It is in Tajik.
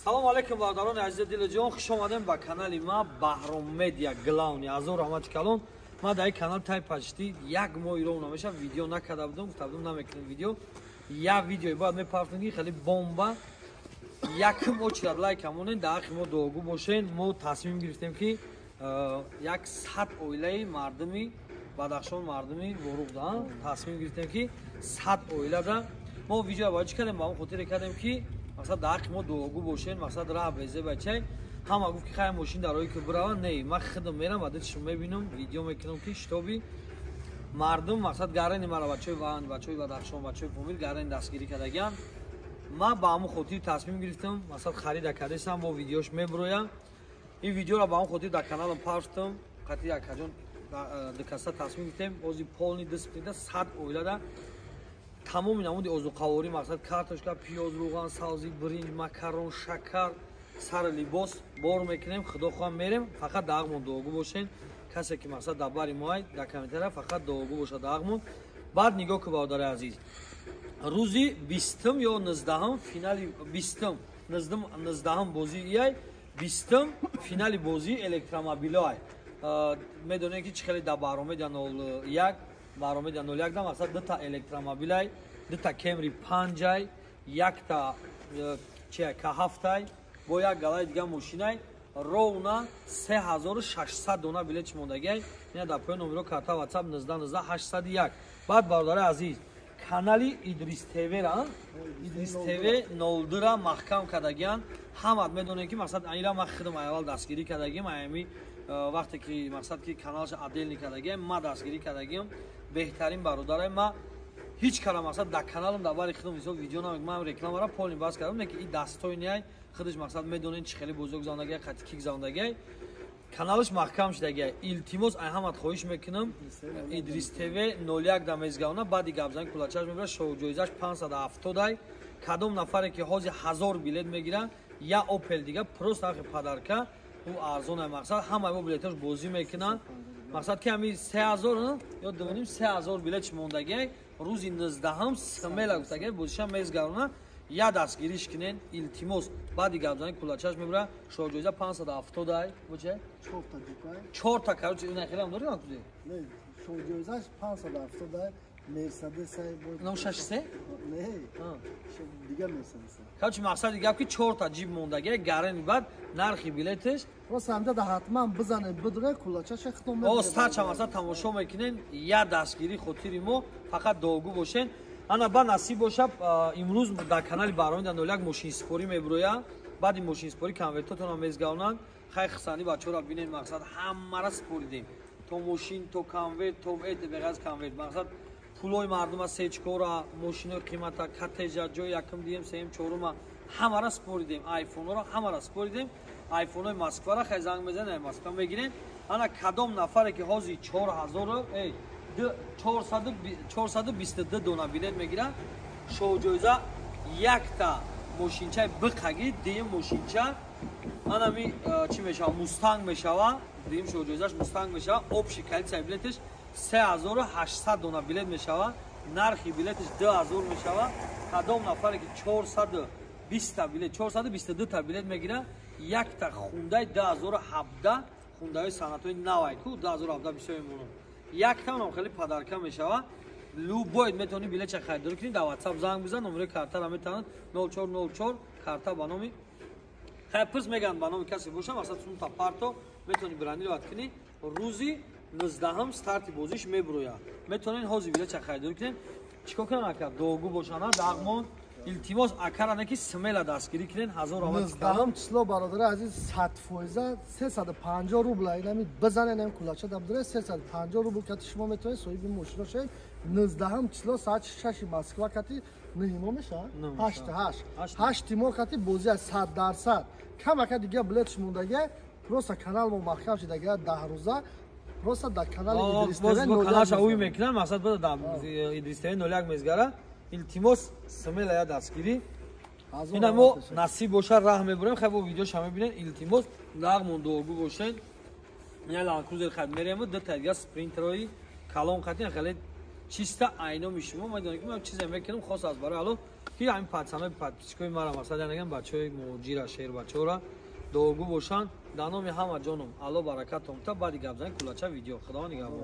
Салом алейкум, бародарони азизи дилҷон, хуш омадем ба канали ма Баҳром Медиа Главни. Азор раҳмати калон. Ма дар ин канал тай почти як моҳ ро намеша видео накарда будам, гуфта будам намекунем видео. Як видеои бояд мепартем, ки хеле бомба. Якум очередь лайк амонен, дар ҳаққи мо дуогӯ бошен. Мо тасмим гирифтем, ки як 100 оилаи мардуми Бадахшон, мардуми Ворух да тасмим гирифтем, ки 100 оилада мо видео бояд чӣ кардем, ба он хотире кардем, ки мақсад дар ҳаққи мо дуогӯ бошен, мақсад раҳ безе бачай. Ҳама гуфт, ки хай мошин дар роҳи ки бирава. Не, ман худам мерам ва дидшо мебинам, видео мекунам, ки шитоби мардум мақсад гарани мара бачаи Ван, бачаи Бадахшон, бачаи Помир гарани дастгирӣ кардагиан. Ман ба ҳамон хотир тасмим гирифтам, мақсад харида кардесам, бо видеош мебироям. Ин видеоро ба ҳамон хотир дар каналам партам. Қатъи акаҷон дукаста тасмим гирифтем, ози полный дисциплина 100 оилада тамоми намуди озуқаворӣ, мақсад картошка, пиёз, рӯған, савзӣ, биринҷ, макарон, шакар, сари либос бор мекунем. Худо хоҳам, мерем. Фақат дар ҳаққмон дуогӯ бошен. Касе ки мақсад дар бари моай, дар комментария фақат дуогӯ боша дар ҳаққмон. Баъд нигоҳ ку, бародари азиз, рӯзи 20-ум ё 19-ум финали, 20-ум, 19-ум бозии ияй, 20-ум финали бозии электромобилоай. Медонем, ки чӣ хеле дар Баҳромедия 01, Баҳромедия 01 да мақсад дута электромобилай, дута Кемри панҷай, якта чи К7-ай, бо як галаи дига мошинай. Ровно 3600 дона билет мондагиай. Ина дар поён номеро карта, WhatsApp 19 19 801. Баъд, бародари азиз, канали Идрис ТВ-ра, Идрис ТВ 02-ра маҳкам кардагиан. Ҳамат медонем, ки мақсад анира ман худам аввал дастгирӣ кардагиам. Аями вақте ки мақсад ки каналша отдельный кардагиам, ма дастгирӣ кардагиам. Беҳтарин бародарай ма. Ҳеҷ кара мақсад дар каналам, дар бари худам мисол видео намек, ман рекламара полный бас кардам, не ки и дастоиниай худаш мақсад медонен, чӣ хеле бозиё гузарондагиай, қати ки гузарондагиай, каналаш маҳкам шудагиай. Илтимос, ай ҳамат хоҳиш мекунам, Идрис ТВ 01 да мезгавна. Баъди гапзани кулачаш мебира, шоуҷоизаш 570 ай. Кадом нафаре ки ҳозир 1000 билет мегира, я Опел дига просто ҳақи подарка, ӯ арзон ай. Мақсад ҳамаи мо билетош бозӣ мекунанд. Мақсад ки ҳами 3000 ё 2,5, 3000 билет чи мондагиай. Рӯзи 19-ум смело гуфтагиай, бозиша мезгарона. Я дастгириш кунен, илтимос. Баъди гапзани кулачаш мебира, шоҳҷоиза 570 ай боча. Чорта, короче, ина хелам дори накузи. Шоҳҷоизаш 570 ай, Мерседес ай. Нам шаш се? Не, дига Мерседес. Короче, мақсади гап ки чорта ҷиб мондагиай гарани. Баъд нархи билетеш Просто ҳамҷа да ҳатман бизанед, бидуре кулачаша хитом. О, старча мақсад тамошо мекунен. Я дастгирӣ хотири мо фақат дуогӯ бошен. Ана ба насиб боша, имрӯз дар канали Баҳромида 01 мошинсипорӣ мебироя. Баъди мошинсипорӣ конвертотонро мезгавнанд. Хай, хисанди бачаҳоро бинед, мақсад ҳамара сипоридем, то мошин, то конверт, то эт беғаз конверт. Мақсад пулои мардума, сечкора, мошинои қимата, катежа, ҷои якум, дуюм, сеюм, чорума ҳамара сипоридем. Айфонҳоро ҳамара сипоридем, айфонҳои Москвара. Хай, занг мезанед, Москва мегирем. Ана кадом нафаре ки ҳозир 4000, эй, 422 дона билет мегирад, шоҳҷоиза якта мошинчаи биқаги, дуюм мошинча анами чӣ мешава, Мустанг мешава. Дуюм шоҳҷоизаш Мустанг мешава. Общий количество билетиш 3800 дона билет мешава, нархи билетиш 2000 мешава. Кадом нафаре ки 420 билет, 422 та билет мегирад, якта Хундай 2017, Хундаи санъатҳои навай ку 2017 бисёр мемонад, яктаонам хеле подарка мешава. Любой метавонӣ билетча харидорӣ кунӣ. Дар WhatsApp занг бизан, номерои картара метавонад 0404, карта ба номи, хай, пирс мегӯянд, ба номи касе боша, масалан сумта парто, метавонӣ бронировать кунӣ. Рӯзи 19-ум старти бозиш мебирояд, метавонед ҳозир билетча харидорӣ кунед. Чӣ кор кунам, ака? Дуогӯ бошана дағмон. Илтимос, акара не ки смело дастгирӣ кунед. Ҳазор омад. 19-ум число, бародари азиз, 100%, 350 рубла инами бизанед, ам кулача да бидуре, 350 рубл кати шумо метавонед соҳиби мошино шавед. 19-ум число соати 6 Москва кати 9 мо меша, 8, 8, 8 мо кати бозӣ аст, 100%. Камака дига билетш мондага. Просто канал мо маҳкам шидага 10 рӯза, просто дар канали Идрис ТВ каналша уй мекунам, мақсад бада дар Идрис ТВ 01 мезгара. Илтимос, смело я дастгирӣ. Ина мо насиб боша, раҳ мебурем. Хай, бо видеоша мебинед. Илтимос, нағмон дуогӯ бошед. Ина Ланд хай мерем, ду та дига Спринтерои калон қатин, хеле чиста айноми шумо. Медонед ки ман чизе мекунам хос аз барои Алло. Ки ҳамин пацанои подписчикои мара, масалан, янаган бачаҳои муҳоҷира, шербачаҳора дуогӯ бошанд. Дар номи ҳама ҷоном, Алло баракатон та. Баъди гапзани кулача видео. Худованд нигаҳбон.